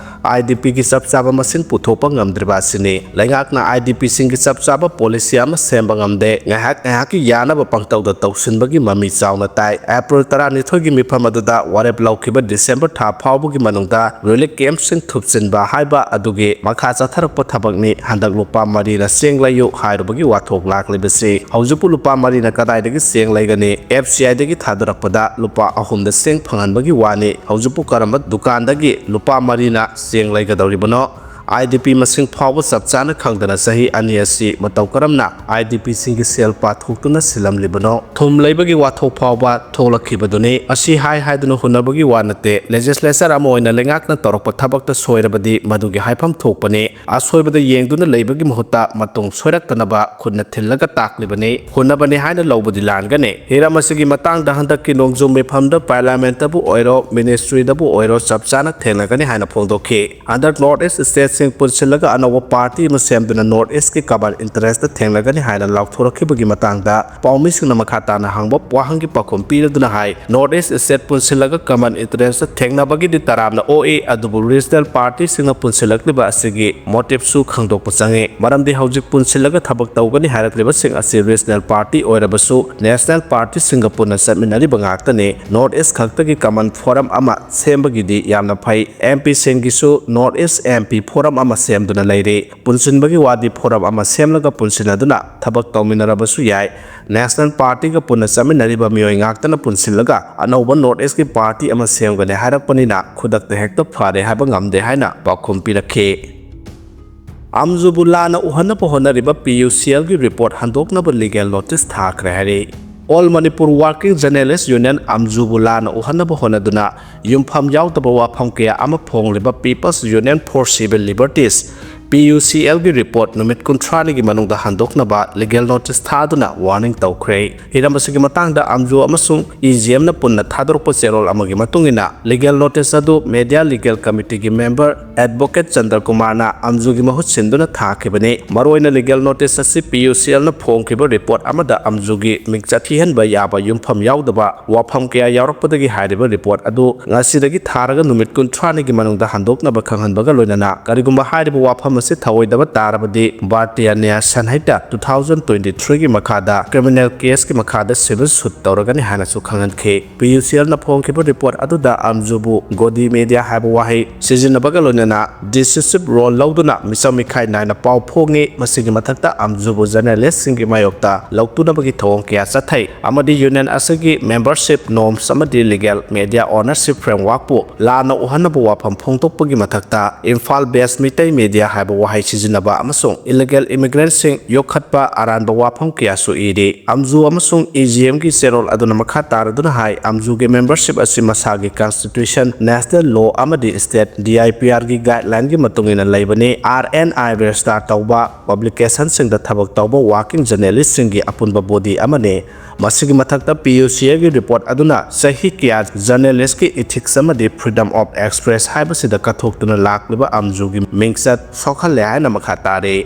IDPꯒꯤ ꯆꯞ ꯆꯥꯕ ꯃꯁꯤꯡ ꯄꯨꯊꯣꯛꯄ ꯉꯝꯗ꯭ꯔꯤꯕ ꯑꯁꯤꯅꯤ꯫ ꯂꯩꯉꯥꯛꯅ IDPꯁꯤꯡꯒꯤ ꯆꯞ ꯆꯥꯕ policy ꯑꯃ ꯁꯦꯝꯕ ꯉꯝꯗꯦ꯫ ꯉꯥꯏꯍꯥꯛ ꯉꯥꯏꯍꯥꯛꯀꯤ ꯌꯥꯅꯕ ꯄꯪꯇꯧꯗ ꯇꯧꯁꯤꯟꯕꯒꯤ ꯃꯃꯤ ꯆꯥꯎꯅ ꯇꯥꯏ꯫ April ꯇꯔꯥꯅꯤꯊꯣꯏꯒꯤ ꯃꯤꯐꯝ ꯑꯗꯨꯗ ꯋꯥꯔꯦꯞ ꯂꯧꯈꯤꯕ December ꯊꯥ ꯐꯥꯎꯕꯒꯤ ꯃꯅꯨꯡꯗ relief campꯁꯤꯡ ꯊꯨꯞꯆꯤꯟꯕ ꯍꯥꯏꯕ ꯑꯗꯨꯒꯤ ꯃꯈꯥ ꯆꯠꯊꯔꯛꯄ ꯊꯕꯛꯅꯤ꯫ ꯍꯟꯗꯛ ꯂꯨꯄꯥ ꯃꯔꯤꯅ ꯆꯦꯡ ꯂꯩꯌꯨ ꯍꯥꯏꯔꯨꯕꯒꯤ ꯋꯥꯊꯣꯛ ꯂꯥꯛꯂꯤꯕꯁꯤ꯫ ꯍꯧꯖꯤꯛꯄꯨ ꯂꯨꯄꯥ ꯃꯔꯤꯅ ꯀꯗꯥꯏꯗꯒꯤ ꯆꯦꯡ ꯂꯩꯒꯅꯤ? FCIꯗꯒꯤ ꯊꯥꯗꯔꯛꯄꯗ ꯂꯨꯄꯥ ꯑꯍꯨꯝꯗ ꯆꯦꯡ ꯐꯪꯍꯟꯕꯒꯤ ꯋꯥꯅꯤ꯫ ꯍꯧꯖꯤꯛꯄꯨ ꯀꯔꯝꯕ ꯗꯨꯀꯥꯟꯗꯒꯤ ꯂꯨꯄꯥ ꯃꯔꯤꯅ ꯆꯦꯡ ꯂꯩꯒꯗꯧꯔꯤꯕꯅꯣ? IDP ꯃꯁꯤꯡ ꯐꯥꯎꯕ ꯆꯞ ꯆꯥꯅ ꯈꯪꯗꯅ ꯆꯍꯤ ꯑꯅꯤ ꯑꯁꯤ ꯃꯇꯧ ꯀꯔꯝꯅ IDPꯁꯤꯡꯒꯤ ꯁꯦꯜ ꯄꯥꯊꯣꯛꯇꯨꯅ ꯁꯤꯜꯂꯝꯂꯤꯕꯅꯣ? ꯊꯨꯝ ꯂꯩꯕꯒꯤ ꯋꯥꯊꯣꯛ ꯐꯥꯎꯕ ꯊꯣꯛꯂꯛꯈꯤꯕꯗꯨꯅꯤ꯫ ꯑꯁꯤ ꯍꯥꯏ ꯍꯥꯏꯗꯨꯅ ꯍꯨꯟꯅꯕꯒꯤ ꯋꯥ ꯅꯠꯇꯦ꯫ Legislature ꯑꯃ ꯑꯣꯏꯅ ꯂꯩꯉꯥꯛꯅ ꯇꯧꯔꯛꯄ ꯊꯕꯛꯇ ꯁꯣꯏꯔꯕꯗꯤ ꯃꯗꯨꯒꯤ ꯍꯥꯏꯐꯝ ꯊꯣꯛꯄꯅꯤ꯫ ꯑꯁꯣꯏꯕꯗ ꯌꯦꯡꯗꯨꯅ ꯂꯩꯕꯒꯤ ꯃꯍꯨꯠꯇ ꯃꯇꯨꯡ ꯁꯣꯏꯔꯛꯇꯅꯕ ꯈꯨꯠꯅ ꯊꯤꯜꯂꯒ ꯇꯥꯛꯂꯤꯕꯅꯤ꯫ ꯍꯨꯟꯅꯕꯅꯤ ꯍꯥꯏꯅ ꯂꯧꯕꯗꯤ ꯂꯥꯟꯒꯅꯤ꯫ ꯍꯤꯔꯝ ꯑꯁꯤꯒꯤ ꯃꯇꯥꯡꯗ ꯍꯟꯗꯛꯀꯤ ꯅꯣꯡꯖꯨ ꯃꯤꯐꯝꯗ Parliamentꯇꯕꯨ ꯑꯣꯏꯔꯣ, Ministryꯗꯕꯨ ꯑꯣꯏꯔꯣ ꯆꯞ ꯆꯥꯅ ꯊꯦꯡꯅꯒꯅꯤ ꯍꯥꯏꯅ ꯐꯣꯡꯗꯣꯛꯈꯤ꯫ ꯍꯟꯗꯛ North East State ꯁꯤꯡ ꯄꯨꯟꯁꯤꯜꯂꯒ ꯑꯅꯧꯕ ꯄꯥꯔꯇꯤ ꯑꯃ ꯁꯦꯝꯗꯨꯅ ꯅꯣꯔꯠ ꯏꯁꯀꯤ ꯀꯃꯟ ꯏꯟꯇꯔꯦꯁꯇ ꯊꯦꯡꯅꯒꯅꯤ ꯍꯥꯏꯅ ꯂꯥꯎꯊꯣꯔꯛꯈꯤꯕꯒꯤ ꯃꯇꯥꯡꯗ ꯄꯥꯎꯃꯤꯁꯤꯡꯅ ꯃꯈꯥ ꯇꯥꯅ ꯍꯪꯕ ꯋꯥꯍꯪꯒꯤ ꯄꯥꯎꯈꯨꯝ ꯄꯤꯔꯗꯨꯅ ꯍꯥꯏ, ꯅꯣꯔꯠ ꯏꯁ ꯁ꯭ꯇꯦꯠ ꯄꯨꯟꯁꯤꯜꯂꯒ ꯀꯃꯟ ꯏꯟꯇꯔꯦꯁꯇ ꯊꯦꯡꯅꯕꯒꯤꯗꯤ ꯇꯔꯥꯝꯅ ꯑꯣꯛꯏ, ꯑꯗꯨꯕꯨ ꯔꯤꯖꯅꯦꯜ ꯄꯥꯔꯇꯤꯁꯤꯡꯅ ꯄꯨꯟꯁꯤꯜꯂꯛꯂꯤꯕ ꯑꯁꯤꯒꯤ ꯃꯣꯇꯤꯞꯁꯨ ꯈꯪꯗꯣꯛꯄ ꯆꯪꯏ꯫ ꯃꯔꯝꯗꯤ ꯍꯧꯖꯤꯛ ꯄꯨꯟꯁꯤꯜꯂꯒ ꯊꯕꯛ ꯇꯧꯒꯅꯤ ꯍꯥꯏꯔꯛꯂꯤꯕꯁꯤꯡ ꯑꯁꯤ ꯔꯤꯖꯅꯦꯜ ꯄꯥꯔꯇꯤ ꯑꯣꯏꯔꯕꯁꯨ ꯅꯦꯁꯅꯦꯜ ꯄꯥꯔꯇꯤꯁꯤꯡꯒ ꯄꯨꯟꯅ ꯆꯠꯃꯤꯟꯅꯔꯤꯕ ꯉꯥꯛꯇꯅꯤ꯫ ꯅꯣꯔꯠ ꯏꯁ ꯈꯛꯇꯒꯤ ꯀꯃꯟ ꯐꯣꯔꯝ ꯑꯃ ꯁꯦꯝꯕꯒꯤꯗꯤ ꯌꯥꯝꯅ ꯐꯩ꯫ ꯑꯦꯝ ꯄꯤꯁꯤꯡꯒꯤꯁꯨ north east M P forum ꯑꯃ ꯁꯦꯝꯗꯨꯅ ꯂꯩꯔꯤ꯫ ꯄꯨꯟꯁꯤꯟꯕꯒꯤ ꯋꯥꯗꯤ ꯐꯣꯔꯝ ꯑꯃ ꯁꯦꯝꯂꯒ ꯄꯨꯟꯁꯤꯟꯅꯗꯨꯅ ꯊꯕꯛ ꯇꯧꯃꯤꯟꯅꯔꯕꯁꯨ ꯌꯥꯏ꯫ ꯅꯦꯁꯅꯦꯜ ꯄꯥꯔꯇꯤꯒ ꯄꯨꯟꯅ ꯆꯠꯃꯤꯟꯅꯔꯤꯕ ꯃꯤꯑꯣꯏ ꯉꯥꯛꯇꯅ ꯄꯨꯟꯁꯤꯜꯂꯒ ꯑꯅꯧꯕ ꯅꯣꯔꯠ ꯏꯁꯀꯤ ꯄꯥꯔꯇꯤ ꯑꯃ ꯁꯦꯝꯒꯅꯤ ꯍꯥꯏꯔꯛꯄꯅꯤꯅ ꯈꯨꯗꯛꯇ ꯍꯦꯛꯇ ꯐꯔꯦ ꯍꯥꯏꯕ ꯉꯝꯗꯦ ꯍꯥꯏꯅ ꯄꯥꯎꯈꯨꯝ ꯄꯤꯔꯛꯈꯤ꯫ ꯑꯝꯖꯨꯕꯨ ꯂꯥꯟꯅ ꯎꯍꯟꯅꯕ ꯍꯣꯠꯅꯔꯤꯕ ꯄꯤ ꯌꯨ ꯁꯤ ꯑꯦꯜꯒꯤ ꯔꯤꯄꯣꯔꯠ ꯍꯟꯗꯣꯛꯅꯕ ꯂꯤꯒꯦꯜ ꯅꯣꯇꯤꯁ ꯊꯥꯈ꯭ꯔꯦ ꯍꯥꯏꯔꯤ꯫ All Manipur working journalists union, ꯑꯝꯖꯨꯕꯨ ꯂꯥꯟꯅ ꯎꯍꯟꯅꯕ ꯍꯣꯠꯅꯗꯨꯅ ꯌꯨꯝꯐꯝ ꯌꯥꯎꯗꯕ ꯋꯥꯐꯝ ꯀꯌꯥ ꯑꯃ ꯐꯣꯡꯂꯤꯕ People's Union for Civil Liberties, P U C ꯑꯦꯜꯒꯤ ꯔꯤꯄꯣꯔꯠ ꯅꯨꯃꯤꯠ ꯀꯨꯟꯊ꯭ꯔꯥꯅꯤꯒꯤ ꯃꯅꯨꯡꯗ ꯍꯟꯗꯣꯛꯅꯕ ꯂꯤꯒꯦꯜ ꯅꯣꯇꯤꯁ ꯊꯥꯗꯨꯅ ꯋꯥꯔꯅꯤꯡ ꯇꯧꯈ꯭ꯔꯦ꯫ ꯍꯤꯔꯝ ꯑꯁꯤꯒꯤ ꯃꯇꯥꯡꯗ ꯑꯝꯖꯨ ꯑꯃꯁꯨꯡ ꯏ ꯖꯤ ꯑꯦꯝꯅ ꯄꯨꯟꯅ ꯊꯥꯗꯣꯔꯛꯄ ꯆꯦꯔꯣꯜ ꯑꯃꯒꯤ ꯃꯇꯨꯡ ꯏꯟꯅ, ꯂꯤꯒꯦꯜ ꯅꯣꯇꯤꯁ ꯑꯗꯨ ꯃꯦꯗꯤꯌꯥ ꯂꯤꯒꯦꯜ ꯀꯃꯤꯇꯤꯒꯤ ꯃꯦꯝꯕꯔ ꯑꯦꯗꯚꯣꯀꯦꯠ ꯆꯟꯗ꯭ꯔ ꯀꯨꯃꯥꯔꯅ ꯑꯝꯖꯨꯒꯤ ꯃꯍꯨꯠ ꯁꯤꯟꯗꯨꯅ ꯊꯥꯈꯤꯕꯅꯤ꯫ ꯃꯔꯨꯑꯣꯏꯅ ꯂꯤꯒꯦꯜ ꯅꯣꯇꯤꯁ ꯑꯁꯤ ꯄꯤ ꯌꯨ ꯁꯤ ꯑꯦꯜꯅ ꯐꯣꯡꯈꯤꯕ ꯔꯤꯄꯣꯔꯠ ꯑꯃꯗ ꯑꯝꯖꯨꯒꯤ ꯃꯤꯡꯆꯠ ꯊꯤꯍꯟꯕ ꯌꯥꯕ ꯌꯨꯝꯐꯝ ꯌꯥꯎꯗꯕ ꯋꯥꯐꯝ ꯀꯌꯥ ꯌꯥꯎꯔꯛꯄꯗꯒꯤ ꯍꯥꯏꯔꯤꯕ ꯔꯤꯄꯣꯔꯠ ꯑꯗꯨ ꯉꯁꯤꯗꯒꯤ ꯊꯥꯔꯒ ꯅꯨꯃꯤꯠ ꯀꯨꯟꯊ꯭ꯔꯥꯅꯤꯒꯤ ꯃꯅꯨꯡꯗ ꯍꯟꯗꯣꯛꯅꯕ ꯈꯪꯍꯟꯕꯒ ꯂꯣꯏꯅꯅ, ꯀꯔꯤꯒꯨꯝꯕ ꯍꯥꯏꯔꯤꯕ ꯋꯥꯐꯝ ꯑꯁꯤ ꯊꯧꯑꯣꯏꯗꯕ ꯇꯥꯔꯕꯗꯤ Bharatiya ꯅ꯭ꯌꯥꯌ ꯁꯟꯍꯤꯇꯥ two thousand twenty three ꯒꯤ ꯃꯈꯥꯗ ꯀ꯭ꯔꯤꯃꯤꯅꯦꯜ ꯀꯦꯁꯀꯤ ꯃꯈꯥꯗ ꯁꯤꯚꯤꯜ ꯁꯨꯠ ꯇꯧꯔꯒꯅꯤ ꯍꯥꯏꯅꯁꯨ ꯈꯪꯍꯟꯈꯤ꯫ ꯄꯤ ꯌꯨ ꯁꯤ ꯑꯦꯜꯅ ꯐꯣꯡꯈꯤꯕ ꯔꯤꯄꯣꯔꯠ ꯑꯗꯨꯗ ꯑꯝꯖꯨꯕꯨ ꯒꯣꯗꯤ ꯃꯦꯗꯤꯌꯥ ꯍꯥꯏꯕ ꯋꯥꯍꯩ ꯁꯤꯖꯤꯟꯅꯕꯒ ꯂꯣꯏꯅꯅ ꯗꯤꯁꯤꯁꯤꯚ ꯔꯣꯜ ꯂꯧꯗꯨꯅ ꯃꯤꯆꯪ ꯃꯤꯈꯥꯏ ꯅꯥꯏꯅ ꯄꯥꯎ ꯐꯣꯡꯉꯤ꯫ ꯃꯁꯤꯒꯤ ꯃꯊꯛꯇ ꯑꯝꯖꯨꯕꯨ ꯖꯔꯅꯦꯂꯤꯁꯁꯤꯡꯒꯤ ꯃꯥꯌꯣꯛꯇ ꯂꯧꯇꯨꯅꯕꯒꯤ ꯊꯧꯑꯣꯡ ꯀꯌꯥ ꯆꯠꯊꯩ ꯑꯃꯗꯤ ꯌꯨꯅꯤꯌꯟ ꯑꯁꯤꯒꯤ ꯃꯦꯝꯕꯔꯁꯤꯞ ꯅꯣꯔꯝꯁ ꯑꯃꯗꯤ ꯂꯤꯒꯦꯜ ꯃꯦꯗꯤꯌꯥ ꯑꯣꯅꯔꯁꯤꯞ ꯐ꯭ꯔꯦꯝꯋꯥꯔꯛꯄꯨ ꯂꯥꯟꯅ ꯎꯍꯟꯅꯕ ꯋꯥꯐꯝ ꯐꯣꯡꯗꯣꯛꯄꯒꯤ ꯃꯊꯛꯇ ꯏꯝꯐꯥꯜ ꯕꯦꯁ ꯃꯤꯇꯩ ꯃꯦꯗꯤꯌꯥ ꯍꯥꯏꯕ ꯋꯥꯍꯩ ꯁꯤꯖꯤꯟꯅꯕ ꯑꯃꯁꯨꯡ ꯏꯂꯤꯒꯦꯜ ꯏꯃꯤꯒ꯭ꯔꯦꯟꯠꯁꯤꯡ ꯌꯣꯛꯈꯠꯄ ꯑꯔꯥꯟꯕ ꯋꯥꯐꯝ ꯀꯌꯥꯁꯨ ꯏꯔꯤ꯫ ꯑꯝꯖꯨ ꯑꯃꯁꯨꯡ ꯏ ꯖꯤ ꯑꯦꯝꯒꯤ ꯆꯦꯔꯣꯜ ꯑꯗꯨꯅ ꯃꯈꯥ ꯇꯥꯔꯗꯨꯅ ꯍꯥꯏ, ꯑꯝꯖꯨꯒꯤ ꯃꯦꯝꯕꯔꯁꯤꯞ ꯑꯁꯤ ꯃꯁꯥꯒꯤ ꯀꯟꯁꯇꯤꯇ꯭ꯌꯨꯁꯟ, ꯅꯦꯁꯅꯦꯜ ꯂꯣ ꯑꯃꯗꯤ ꯁ꯭ꯇꯦꯠ ꯗꯤ ꯑꯥꯏ ꯄꯤ ꯑꯥꯔꯒꯤ ꯒꯥꯏꯗꯂꯥꯏꯟꯒꯤ ꯃꯇꯨꯡ ꯏꯟꯅ ꯂꯩꯕꯅꯤ꯫ ꯑꯥꯔ ꯑꯦꯟ ꯑꯥꯏ ꯔꯦꯖꯤꯁꯇꯥꯔ ꯇꯧꯕ ꯄꯕ꯭ꯂꯤꯀꯦꯁꯟꯁꯤꯡꯗ ꯊꯕꯛ ꯇꯧꯕ ꯋꯥꯔꯀꯤꯡ ꯖꯔꯅꯦꯂꯤꯁꯁꯤꯡꯒꯤ ꯑꯄꯨꯟꯕ ꯕꯣꯗꯤ ꯑꯃꯅꯤ꯫ ꯃꯁꯤꯒꯤ ꯃꯊꯛꯇ ꯄꯤ ꯌꯨ ꯁꯤ ꯑꯦꯒꯤ ꯔꯤꯄꯣꯔꯠ ꯑꯗꯨꯅ ꯆꯍꯤ ꯀꯌꯥ ꯖꯔꯅꯦꯂꯤꯁꯀꯤ ꯏꯊꯤꯛꯁ ꯑꯃꯗꯤ ꯐ꯭ꯔꯤꯗꯝ ꯑꯣꯐ ꯑꯦꯛꯁꯄ꯭ꯔꯦꯁ ꯍꯥꯏꯕꯁꯤꯗ ꯀꯠꯊꯣꯛꯇꯨꯅ ꯂꯥꯛꯂꯤꯕ ꯑꯝꯖꯨꯒꯤ ꯃꯤꯡꯆꯠ ꯁꯣꯛꯍꯜꯂꯦ ꯍꯥꯏꯅ ꯃꯈꯥ ꯇꯥꯔꯤ꯫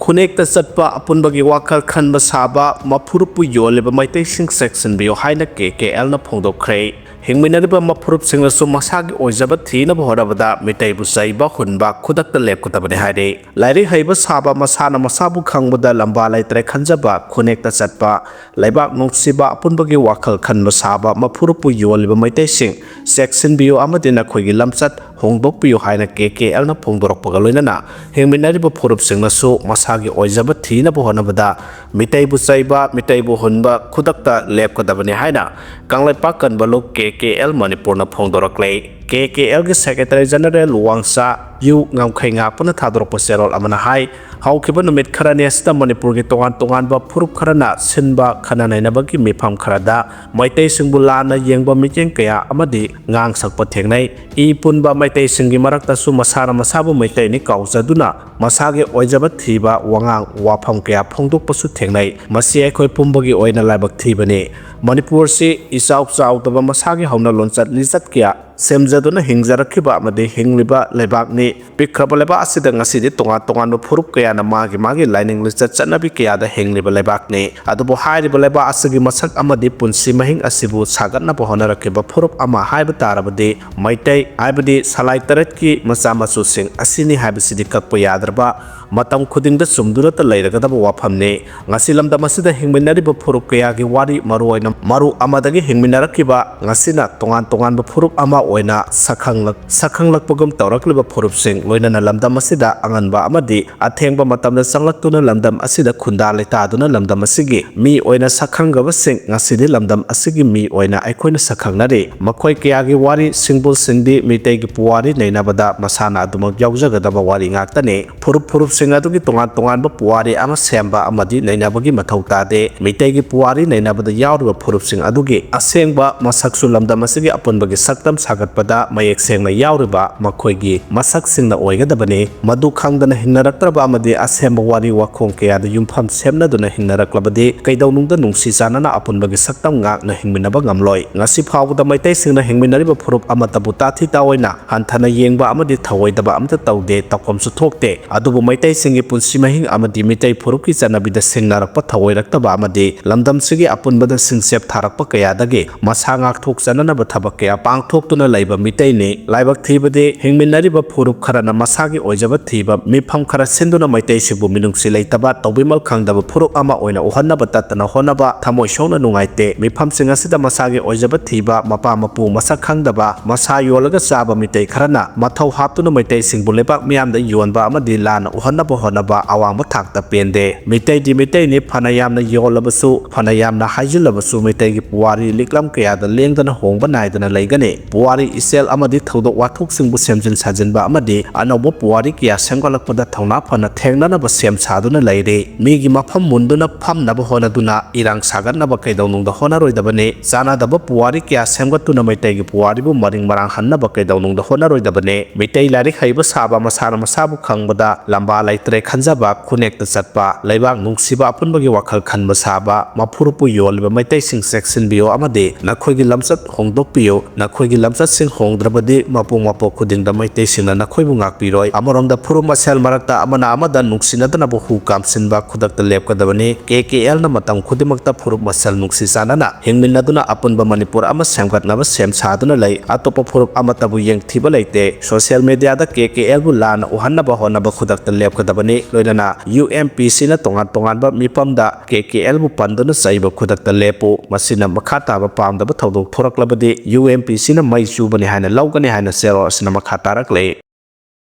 ꯈꯨꯅꯦꯛꯇ ꯆꯠꯄ, ꯑꯄꯨꯟꯕꯒꯤ ꯋꯥꯈꯜ ꯈꯟꯕ ꯁꯥꯕ, ꯃꯐꯨꯔꯨꯞꯄꯨ ꯌꯣꯜꯂꯤꯕ ꯃꯩꯇꯩꯁꯤꯡ ꯆꯦꯛꯁꯤꯟꯕꯤꯌꯨ ꯍꯥꯏꯅ ꯀꯦ ꯀꯦ ꯑꯦꯜꯅ ꯐꯣꯡꯗꯣꯛꯈ꯭ꯔꯦ꯫ ꯍꯤꯡꯃꯤꯟꯅꯔꯤꯕ ꯃꯐꯨꯔꯨꯞꯁꯤꯡꯅꯁꯨ ꯃꯁꯥꯒꯤ ꯑꯣꯏꯖꯕ ꯊꯤꯅꯕ ꯍꯣꯠꯅꯕꯗ ꯃꯤꯇꯩꯕꯨ ꯆꯩꯕ ꯍꯨꯟꯕ ꯈꯨꯗꯛꯇ ꯂꯦꯞꯀꯗꯕꯅꯤ ꯍꯥꯏꯔꯤ꯫ ꯂꯥꯏꯔꯤꯛ ꯍꯩꯕ ꯁꯥꯕ, ꯃꯁꯥꯅ ꯃꯁꯥꯕꯨ ꯈꯪꯕꯗ ꯂꯝꯕꯥ ꯂꯩꯇ꯭ꯔꯦ ꯈꯟꯖꯕ, ꯈꯨꯅꯦꯛꯇ ꯆꯠꯄ, ꯂꯩꯕꯥꯛ ꯅꯨꯡꯁꯤꯕ, ꯑꯄꯨꯟꯕꯒꯤ ꯋꯥꯈꯜ ꯈꯟꯕ ꯁꯥꯕ ꯃꯐꯨꯔꯨꯞꯄꯨ ꯌꯣꯜꯂꯤꯕ ꯃꯩꯇꯩꯁꯤꯡ ꯆꯦꯛꯁꯤꯟꯕꯤꯌꯨ ꯑꯃꯗꯤ ꯅꯈꯣꯏꯒꯤ ꯂꯝꯆꯠ ꯍꯣꯡꯗꯣꯛꯄꯤꯌꯨ ꯍꯥꯏꯅ ꯀꯦ ꯀꯦ ꯑꯦꯜꯅ ꯐꯣꯡꯗꯣꯔꯛꯄꯒ ꯂꯣꯏꯅꯅ ꯍꯤꯡꯃꯤꯟꯅꯔꯤꯕ ꯐꯨꯔꯨꯞꯁꯤꯡꯅꯁꯨ ꯃꯁꯥꯒꯤ ꯑꯣꯏꯖꯕ ꯊꯤꯅꯕ ꯍꯣꯠꯅꯕꯗ ꯃꯤꯇꯩꯕꯨ ꯆꯩꯕ, ꯃꯤꯇꯩꯕꯨ ꯍꯨꯟꯕ ꯈꯨꯗꯛꯇ ꯂꯦꯞꯀꯗꯕꯅꯤ ꯍꯥꯏꯅ ꯀꯪꯂꯩꯄꯥꯛ ꯀꯟꯕ ꯂꯨꯞ ꯀꯦ ꯀꯦ ꯑꯦꯜ ꯃꯅꯤꯄꯨꯔꯅ ꯐꯣꯡꯗꯣꯔꯛꯂꯦ꯫ ꯀꯦ ꯀꯦ ꯑꯦꯜꯒꯤ ꯁꯦꯀ꯭ꯔꯦꯇꯔꯤ ꯖꯦꯅꯔꯦꯜ ꯋꯥꯡꯆꯥ ꯌꯨ ꯉꯝꯈꯩꯉꯥꯛꯄꯅ ꯊꯥꯗꯣꯔꯛꯄ ꯆꯦꯔꯣꯜ ꯑꯃꯅ ꯍꯥꯏ, ꯍꯧꯈꯤꯕ ꯅꯨꯃꯤꯠ ꯈꯔꯅꯤ ꯑꯁꯤꯗ ꯃꯅꯤꯄꯨꯔꯒꯤ ꯇꯣꯉꯥꯟ ꯇꯣꯉꯥꯟꯕ ꯐꯨꯔꯨꯞ ꯈꯔꯅ ꯁꯤꯟꯕ ꯈꯟꯅ ꯅꯩꯅꯕꯒꯤ ꯃꯤꯐꯝ ꯈꯔꯗ ꯃꯩꯇꯩꯁꯤꯡꯕꯨ ꯂꯥꯟꯅ ꯌꯦꯡꯕ ꯃꯤꯠꯌꯦꯡ ꯀꯌꯥ ꯑꯃꯗꯤ ꯉꯥꯡ ꯁꯛꯄ ꯊꯦꯡꯅꯩ꯫ ꯏ ꯄꯨꯟꯕ ꯃꯩꯇꯩꯁꯤꯡꯒꯤ ꯃꯔꯛꯇꯁꯨ ꯃꯁꯥꯅ ꯃꯁꯥꯕꯨ ꯃꯩꯇꯩꯅꯤ ꯀꯥꯎꯖꯗꯨꯅ ꯃꯁꯥꯒꯤ ꯑꯣꯏꯖꯕ ꯊꯤꯕ ꯋꯥꯉꯥꯡ ꯋꯥꯐꯝ ꯀꯌꯥ ꯐꯣꯡꯗꯣꯛꯄꯁꯨ ꯊꯦꯡꯅꯩ꯫ ꯃꯁꯤ ꯑꯩꯈꯣꯏ ꯄꯨꯝꯕꯒꯤ ꯑꯣꯏꯅ ꯂꯥꯏꯕꯛ ꯊꯤꯕꯅꯤ꯫ ꯃꯅꯤꯄꯨꯔꯁꯤ ꯏꯆꯥꯎ ꯆꯥꯎꯗꯕ ꯃꯁꯥꯒꯤ ꯍꯧꯅ ꯂꯣꯟꯆꯠ ꯂꯤꯆꯠ ꯀꯌꯥ ꯁꯦꯝꯖꯗꯨꯅ ꯍꯤꯡꯖꯔꯛꯈꯤꯕ ꯑꯃꯗꯤ ꯍꯤꯡꯂꯤꯕ ꯂꯩꯕꯥꯛꯅꯤ꯫ ꯄꯤꯛꯈ꯭ꯔꯕ ꯂꯩꯕꯥꯛ ꯑꯁꯤꯗ ꯉꯁꯤꯗꯤ ꯇꯣꯉꯥꯟ ꯇꯣꯉꯥꯟꯕ ꯐꯨꯔꯨꯞ ꯀꯌꯥꯅ ꯃꯥꯒꯤ ꯃꯥꯒꯤ ꯂꯥꯏꯅꯤꯡ ꯂꯤꯆꯠ ꯆꯠꯅꯕꯤ ꯀꯌꯥꯗ ꯍꯤꯡꯂꯤꯕ ꯂꯩꯕꯥꯛꯅꯤ꯫ ꯑꯗꯨꯕꯨ ꯍꯥꯏꯔꯤꯕ ꯂꯩꯕꯥꯛ ꯑꯁꯤꯒꯤ ꯃꯁꯛ ꯑꯃꯗꯤ ꯄꯨꯟꯁꯤ ꯃꯍꯤꯡ ꯑꯁꯤꯕꯨ ꯁꯥꯒꯠꯅꯕ ꯍꯣꯠꯅꯔꯛꯈꯤꯕ ꯐꯨꯔꯨꯞ ꯑꯃ ꯍꯥꯏꯕ ꯇꯥꯔꯕꯗꯤ ꯃꯩꯇꯩ ꯍꯥꯏꯕꯗꯤ ꯁꯂꯥꯏ ꯇꯔꯦꯠꯀꯤ ꯃꯆꯥ ꯃꯁꯨꯁꯤꯡ ꯑꯁꯤꯅꯤ ꯍꯥꯏꯕꯁꯤꯗꯤ ꯀꯛꯄ ꯌꯥꯗ꯭ꯔꯕ꯫ ꯃꯇꯝ ꯈꯨꯗꯤꯡꯗ ꯆꯨꯝꯗꯨꯅꯇ ꯂꯩꯔꯒꯗꯕ ꯋꯥꯐꯝꯅꯤ꯫ ꯉꯁꯤ ꯂꯝꯗꯝ ꯑꯁꯤꯗ ꯍꯤꯡꯃꯤꯟꯅꯔꯤꯕ ꯐꯨꯔꯨꯞ ꯀꯌꯥꯒꯤ ꯋꯥꯔꯤ, ꯃꯔꯨꯑꯣꯏꯅ ꯃꯔꯨ ꯑꯃꯗꯒꯤ ꯍꯤꯡꯃꯤꯟꯅꯔꯛꯈꯤꯕ, ꯉꯁꯤꯅ ꯇꯣꯉꯥꯟ ꯇꯣꯉꯥꯟꯕ ꯐꯨꯔꯨꯞ ꯑꯃ ꯑꯣꯏꯅ ꯁꯛꯈꯪꯂꯛ-, ꯁꯛꯈꯪꯂꯛꯄꯒꯨꯝ ꯇꯧꯔꯛꯂꯤꯕ ꯐꯨꯔꯨꯞꯁꯤꯡ, ꯂꯣꯏꯅꯅ ꯂꯝꯗꯝ ꯑꯁꯤꯗ ꯑꯉꯟꯕ ꯑꯃꯗꯤ ꯑꯊꯦꯡꯕ ꯃꯇꯝꯗ ꯆꯪꯂꯛꯇꯨꯅ ꯂꯝꯗꯝ ꯑꯁꯤꯗ ꯈꯨꯟꯗꯥ ꯂꯩꯇꯥꯗꯨꯅ ꯂꯝꯗꯝ ꯑꯁꯤꯒꯤ ꯃꯤ ꯑꯣꯏꯅ ꯁꯛꯈꯪꯒꯕꯁꯤꯡ, ꯉꯁꯤꯗꯤ ꯂꯝꯗꯝ ꯑꯁꯤꯒꯤ ꯃꯤ ꯑꯣꯏꯅ ꯑꯩꯈꯣꯏꯅ ꯁꯛꯈꯪꯅꯔꯤ꯫ ꯃꯈꯣꯏ ꯀꯌꯥꯒꯤ ꯋꯥꯔꯤ, ꯁꯤꯡꯕꯨꯜ ꯁꯤꯡꯗꯤ ꯃꯤꯇꯩꯒꯤ ꯄꯨꯋꯥꯔꯤ ꯅꯩꯅꯕꯗ ꯃꯁꯥꯅ ꯑꯗꯨꯃꯛ ꯌꯥꯎꯖꯒꯗꯕ ꯋꯥꯔꯤ ꯉꯥꯛꯇꯅꯤ꯫ ꯐꯨꯔꯨꯞ ꯐꯨꯔꯨꯞꯁꯤꯡ ꯑꯗꯨꯒꯤ ꯇꯣꯉꯥꯟ ꯇꯣꯉꯥꯟꯕ ꯄꯨꯋꯥꯔꯤ ꯑꯃ ꯁꯦꯝꯕ ꯑꯃꯗꯤ ꯅꯩꯅꯕꯒꯤ ꯃꯊꯧ ꯇꯥꯗꯦ꯫ ꯃꯤꯇꯩꯒꯤ ꯄꯨꯋꯥꯔꯤ ꯅꯩꯅꯕꯗ ꯌꯥꯎꯔꯤꯕ ꯐꯨꯔꯨꯞꯁꯤꯡ ꯑꯗꯨꯒꯤ ꯑꯁꯦꯡꯕ ꯃꯁꯛꯁꯨ ꯂꯝꯗꯝ ꯑꯁꯤꯒꯤ ꯑꯄꯨꯟꯕꯒꯤ ꯁꯛꯇꯝ ꯁꯥꯒꯠꯄꯗ ꯃꯌꯦꯛ ꯁꯦꯡꯅ ꯌꯥꯎꯔꯤꯕ ꯃꯈꯣꯏꯒꯤ ꯃꯁꯛꯁꯤꯡꯅ ꯑꯣꯏꯒꯗꯕꯅꯤ꯫ ꯃꯗꯨ ꯈꯪꯗꯅ ꯍꯤꯡꯅꯔꯛꯇ꯭ꯔꯕ ꯑꯃꯗꯤ ꯑꯁꯦꯝꯕ ꯋꯥꯔꯤ ꯋꯥꯈꯣꯡ ꯀꯌꯥꯗ ꯌꯨꯝꯐꯝ ꯁꯦꯝꯅꯗꯨꯅ ꯍꯤꯡꯅꯔꯛꯂꯕꯗꯤ ꯀꯩꯗꯧꯅꯨꯡꯗ ꯅꯨꯡꯁꯤ ꯆꯥꯟꯅꯅ ꯑꯄꯨꯟꯕꯒꯤ ꯁꯛꯇꯝ ꯉꯥꯛꯅ ꯍꯤꯡꯃꯤꯟꯅꯕ ꯉꯝꯂꯣꯏ꯫ ꯉꯁꯤ ꯐꯥꯎꯕꯗ ꯃꯩꯇꯩꯁꯤꯡꯅ ꯍꯤꯡꯃꯤꯟꯅꯔꯤꯕ ꯐꯨꯔꯨꯞ ꯑꯃꯠꯇꯕꯨ ꯇꯥꯊꯤ ꯇꯥꯑꯣꯏꯅ ꯍꯟꯊꯅ ꯌꯦꯡꯕ ꯑꯃꯗꯤ ꯊꯧꯑꯣꯏꯗꯕ ꯑꯃꯠꯇ ꯇꯧꯗꯦ, ꯇꯧꯐꯝꯁꯨ ꯊꯣꯛꯇꯦ꯫ ꯑꯗꯨꯕꯨ ꯃꯩꯇꯩꯁꯤꯡꯒꯤ ꯄꯨꯟꯁꯤ ꯃꯍꯤꯡ ꯑꯃꯗꯤ ꯃꯤꯇꯩ ꯐꯨꯔꯨꯞꯀꯤ ꯆꯠꯅꯕꯤꯗ ꯁꯤꯡꯅꯔꯛꯄ ꯊꯧꯑꯣꯏꯔꯛꯇꯕ ꯑꯃꯗꯤ ꯂꯝꯗꯝꯁꯤꯒꯤ ꯑꯄꯨꯟꯕꯗ ꯁꯤꯡꯆꯦꯞ ꯊꯥꯔꯛꯄ ꯀꯌꯥꯗꯒꯤ ꯃꯁꯥ ꯉꯥꯛꯊꯣꯛꯆꯅꯅꯕ ꯊꯕꯛ ꯀꯌꯥ ꯄꯥꯡꯊꯣꯛꯇꯨꯅ ꯂꯩꯕ ꯃꯤꯇꯩꯅꯤ꯫ ꯂꯥꯏꯕꯛ ꯊꯤꯕꯗꯤ ꯍꯤꯡꯃꯤꯟꯅꯔꯤꯕ ꯐꯨꯔꯨꯞ ꯈꯔꯅ ꯃꯁꯥꯒꯤ ꯑꯣꯏꯖꯕ ꯊꯤꯕ ꯃꯤꯐꯝ ꯈꯔ ꯁꯤꯟꯗꯨꯅ ꯃꯩꯇꯩꯁꯤꯡꯕꯨ ꯃꯤꯅꯨꯡꯁꯤ ꯂꯩꯇꯕ, ꯇꯧꯕꯤꯃꯜ ꯈꯪꯗꯕ ꯐꯨꯔꯨꯞ ꯑꯃ ꯑꯣꯏꯅ ꯎꯍꯟꯅꯕ ꯇꯠꯇꯅ ꯍꯣꯠꯅꯕ ꯊꯃꯣꯏ ꯁꯣꯛꯅ ꯅꯨꯡꯉꯥꯏꯇꯦ꯫ ꯃꯤꯐꯝꯁꯤꯡ ꯑꯁꯤꯗ ꯃꯁꯥꯒꯤ ꯑꯣꯏꯖꯕ ꯊꯤꯕ, ꯃꯄꯥ ꯃꯄꯨ ꯃꯁꯛ ꯈꯪꯗꯕ, ꯃꯁꯥ ꯌꯣꯜꯂꯒ ꯆꯥꯕ ꯃꯤꯇꯩ ꯈꯔꯅ ꯃꯊꯧ ꯍꯥꯞꯇꯨꯅ ꯃꯩꯇꯩꯁꯤꯡꯕꯨ ꯂꯩꯕꯥꯛ ꯃꯤꯌꯥꯝꯗ ꯌꯣꯟꯕ ꯑꯃꯗꯤ ꯂꯥꯟꯅ ꯎꯍꯟꯅꯕ ꯍꯣꯠꯅꯕ ꯑꯋꯥꯡꯕ ꯊꯥꯛꯇ ꯄꯦꯟꯗꯦ꯫ ꯃꯤꯇꯩꯗꯤ ꯃꯤꯇꯩꯅꯤ, ꯐꯅ ꯌꯥꯝꯅ ꯌꯣꯜꯂꯕꯁꯨ, ꯐꯅ ꯌꯥꯝꯅ ꯍꯥꯏꯖꯤꯜꯂꯕꯁꯨ ꯃꯤꯇꯩꯒꯤ ꯄꯨꯋꯥꯔꯤ ꯂꯤꯛꯂꯝ ꯀꯌꯥꯗ ꯂꯦꯡꯗꯅ ꯍꯣꯡꯕ ꯅꯥꯏꯗꯅ ꯂꯩꯒꯅꯤ꯫ ꯄꯨꯋꯥꯔꯤ ꯏꯆꯦꯜ ꯑꯃꯗꯤ ꯊꯧꯗꯣꯛ ꯋꯥꯊꯣꯛꯁꯤꯡꯕꯨ ꯁꯦꯝꯖꯤꯟ ꯁꯥꯖꯤꯟꯕ ꯑꯃꯗꯤ ꯑꯅꯧꯕ ꯄꯨꯋꯥꯔꯤ ꯀꯌꯥ ꯁꯦꯝꯒꯠꯂꯛꯄꯗ ꯊꯧꯅꯥ ꯐꯅ ꯊꯦꯡꯅꯅꯕ ꯁꯦꯝ ꯁꯥꯗꯨꯅ ꯂꯩꯔꯤ꯫ ꯃꯤꯒꯤ ꯃꯐꯝ ꯃꯨꯟꯗꯨꯅ ꯐꯝꯅꯕ ꯍꯣꯠꯅꯗꯨꯅ ꯏꯔꯥꯡ ꯁꯥꯒꯠꯅꯕ ꯀꯩꯗꯧꯅꯨꯡꯗ ꯍꯣꯠꯅꯔꯣꯏꯗꯕꯅꯤ꯫ ꯆꯥꯟꯅꯗꯕ ꯄꯨꯋꯥꯔꯤ ꯀꯌꯥ ꯁꯦꯝꯒꯠꯇꯨꯅ ꯃꯩꯇꯩꯒꯤ ꯄꯨꯋꯥꯔꯤꯕꯨ ꯃꯔꯤꯡ ꯃꯔꯥꯡ ꯍꯟꯅꯕ ꯀꯩꯗꯧꯅꯨꯡꯗ ꯍꯣꯠꯅꯔꯣꯏꯗꯕꯅꯤ꯫ ꯃꯤꯇꯩ ꯂꯥꯏꯔꯤꯛ ꯍꯩꯕ ꯁꯥꯕ, ꯃꯁꯥꯅ ꯃꯁꯥꯕꯨ ꯈꯪꯕꯗ ꯂꯝꯕꯥ ꯂꯩꯇ꯭ꯔꯦ ꯈꯟꯖꯕ, ꯈꯨꯅꯦꯛꯇ ꯆꯠꯄ, ꯂꯩꯕꯥꯛ ꯅꯨꯡꯁꯤꯕ ꯑꯄꯨꯟꯕꯒꯤ ꯋꯥꯈꯜ ꯈꯟꯕ ꯁꯥꯕ, ꯃꯐꯨꯔꯨꯞꯄꯨ ꯌꯣꯜꯂꯤꯕ ꯃꯩꯇꯩꯁꯤꯡ ꯆꯦꯛꯁꯤꯟꯕꯤꯌꯨ ꯑꯃꯗꯤ ꯅꯈꯣꯏꯒꯤ ꯂꯝꯆꯠ ꯍꯣꯡꯗꯣꯛꯄꯤꯌꯨ꯫ ꯅꯈꯣꯏꯒꯤ ꯂꯝꯆꯠꯁꯤꯡ ꯍꯣꯡꯗ꯭ꯔꯕꯗꯤ ꯃꯄꯣꯛ ꯃꯄꯣꯛ ꯈꯨꯗꯤꯡꯗ ꯃꯩꯇꯩꯁꯤꯡꯅ ꯅꯈꯣꯏꯕꯨ ꯉꯥꯛꯄꯤꯔꯣꯏ꯫ ꯑꯃꯔꯣꯝꯗ ꯐꯨꯔꯨꯞ ꯃꯁꯦꯜ ꯃꯔꯛꯇ ꯑꯃꯅ ꯑꯃꯗ ꯅꯨꯡꯁꯤꯅꯗꯅꯕ ꯍꯨ ꯀꯥꯝꯁꯤꯟꯕ ꯈꯨꯗꯛꯇ ꯂꯦꯞꯀꯗꯕꯅꯤ꯫ ꯀꯦ ꯀꯦ ꯑꯦꯜꯅ ꯃꯇꯝ ꯈꯨꯗꯤꯡꯃꯛꯇ ꯐꯨꯔꯨꯞ ꯃꯁꯦꯜ ꯅꯨꯡꯁꯤ ꯆꯥꯟꯅꯅ ꯍꯤꯡꯃꯤꯟꯅꯗꯨꯅ ꯑꯄꯨꯟꯕ ꯃꯅꯤꯄꯨꯔ ꯑꯃ ꯁꯦꯝꯒꯠꯅꯕ ꯁꯦꯝ ꯁꯥꯗꯨꯅ ꯂꯩ꯫ ꯑꯇꯣꯞꯄ ꯐꯨꯔꯨꯞ ꯑꯃꯠꯇꯕꯨ ꯌꯦꯡꯊꯤꯕ ꯂꯩꯇꯦ꯫ ꯁꯣꯁꯤꯌꯦꯜ ꯃꯤꯗꯤꯌꯥꯗ ꯀꯦ ꯀꯦ ꯑꯦꯜꯕꯨ ꯂꯥꯟꯅ ꯎꯍꯟꯅꯕ ꯍꯣꯠꯅꯕ ꯈꯨꯗꯛꯇ ꯂꯦꯞꯀꯗꯕꯅꯤ꯫ ꯂꯣꯏꯅꯅ ꯌꯨ ꯑꯦꯝ ꯄꯤ ꯁꯤꯅ ꯇꯣꯉꯥꯟ ꯇꯣꯉꯥꯟꯕ ꯃꯤꯐꯝꯗ ꯀꯦ ꯀꯦ ꯑꯦꯜꯕꯨ ꯄꯟꯗꯨꯅ ꯆꯩꯕ ꯈꯨꯗꯛꯇ ꯂꯦꯞꯄꯨ꯫ ꯃꯁꯤꯅ ꯃꯈꯥ ꯇꯥꯕ ꯄꯥꯝꯗꯕ ꯊꯧꯗꯣꯛ ꯊꯣꯔꯛꯂꯕꯗꯤ ꯌꯨ ꯑꯦꯝ ꯄꯤ ꯁꯤꯅ ꯃꯩ ꯆꯨꯕꯅꯤ ꯍꯥꯏꯅ ꯂꯧꯒꯅꯤ ꯍꯥꯏꯅ ꯆꯦꯔꯣꯜ ꯑꯁꯤꯅ ꯃꯈꯥ ꯇꯥꯔꯛꯂꯤ꯫